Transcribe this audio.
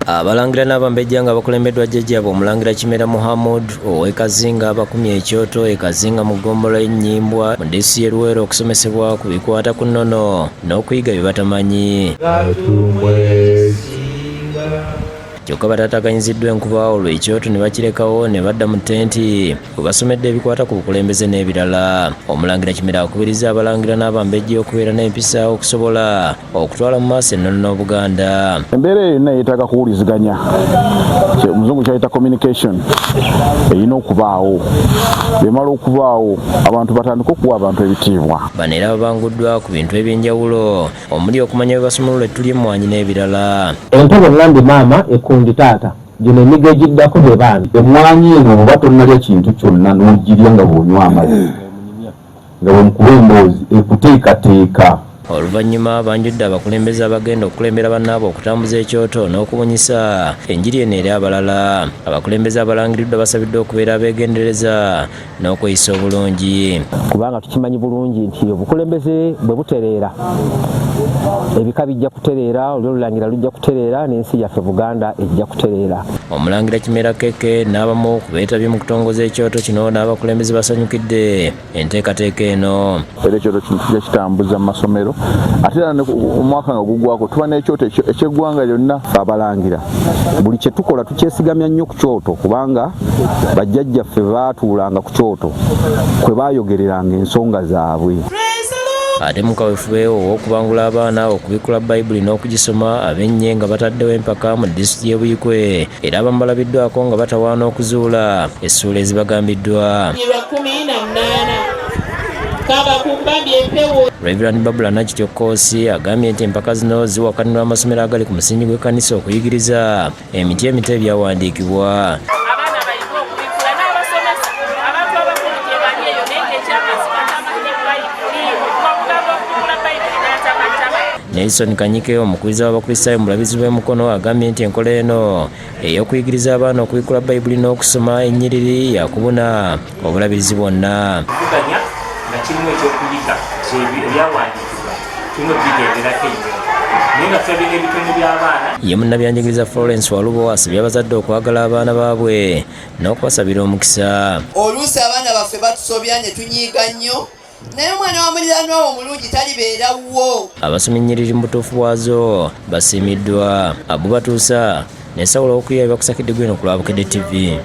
Abalangira n'Abambejja nga bakulembeddwa jjajjaabwe Omulangira Kimera Muhammad ow'e Kazinga abakumye ekyoto e Kazinga mu ggombolola y'e Nnyimbwa mu disitulikiti y'e Luweero okusomesebwa ku bikwata ku nnono n'okuyiga bye batamanyi. Kyokka bataataganyiziddwa enkuba olwo ekyoto ne bakirekawo ne badda mu ttenti we basomedde ebikwata ku bukulembeze n'ebirala. Omulangira Kimera akubirizza Abalangira n'Abambejja okubeera n'empisa okusobola okutwala mu maaso ennono n'Obuganda. Embeera eyo yonna yeetaaga kuwuliziganya, omuzungu kyayita communication, erina okubaawo. Bwemala okubaawo, abantu batandike okuwa abantu ebitiibwa. Bano era babanguddwa ku bintu eby'enjawulo omuli okumanya bwe basumulula ettu ly'emmwanyi n'ebirala. Entebe ŋŋambye maama, ekundi taata, gino emigo egiddako be baana. Emmwanyi eno oba tonnalya kintu kyonna n'ogirya nga bw'onywa amazzi, nga bwemukuba emboozi, ekuteekateeka. Oluvannyuma banjudde abakulembeze abagenda okukulembera bannaabwe okutambuza ekyoto n'okubunyisa enjiri eno eri abalala. Abakulembeze abalangiriddwa basabiddwa okubeera abeegendereza n'okweyisa obulungi. Kubanga tukimanyi bulungi nti obukulembeze bwe butereera, ebika bijja kutereera, olulyo olulangira lujja kutereera, n'ensi yaffe Buganda ejja kutereera. Omulangira Kimera Keke n'abamu ku beetabye mu kutongoza ekyoto kino n'abakulembeze basanyukidde enteekateeka eno. Era ekyoto kino tujja kitambuza mu masomero, ate era omwaka nga gugwako tuba n'ekyoto ekyeggwanga lyonna. Abalangira buli kye tukola tukyesigamya nnyo ku kyoto, kubanga bajjajjaffe baatuulanga ku kyoto kwe baayogereranga ensonga zaabwe. Ate mu kaweefube ow'okubangula abaana okubikkula Bayibuli n'okugisoma, ab'Ennye nga bataddewo empaka mu disitulikiti y'e Buikwe, era abamu balabiddwako nga batawaana okuzuula essuula ezibagambiddwa. Reverend Babula Nakityo Koosi agambye nti empaka zino ziwakanirwa amasomero agali ku musingi gw'ekkanisa okuyigiriza emiti emito ebyawandiikibwa. Abaana bayige okubikula n'abasomesa, abantu abakulu gye bali eyo, naye ng'ekyamazima tamanyi Bayibuli, wamugamba okubikula Bayibuli n'atamatama. Nelson Kanyike, omukubiriza w'Abakristaayo mu Bulabirizi bw'e Mukono, agambye nti enkola eno ey'okuyigiriza abaana okubikula Bayibuli n'okusoma ennyiriri yakubuna obulabirizi bwonna. Kuvuganya nga kirimu ekyokuyiga ebyawandiikibwa, tulina okubigenderako ennyo, naye nga tulabye n'ebitone by'abaana. Ye munnabyanjigiriza Florence Walubo asabye abazadde okwagala abaana baabwe n'okubasabira omukisa. Oluusi abaana baffe batusobya ne tunyiiga nnyo, naye omwana wa muliraanwa wo omulungi talibeera wo. Abasoma ennyiriri mu butuufu bwazo basiimiddwa. Abu Batuusa ne Sawulo Okuya bebakusakidde gweno ku lwa Bukedde TV.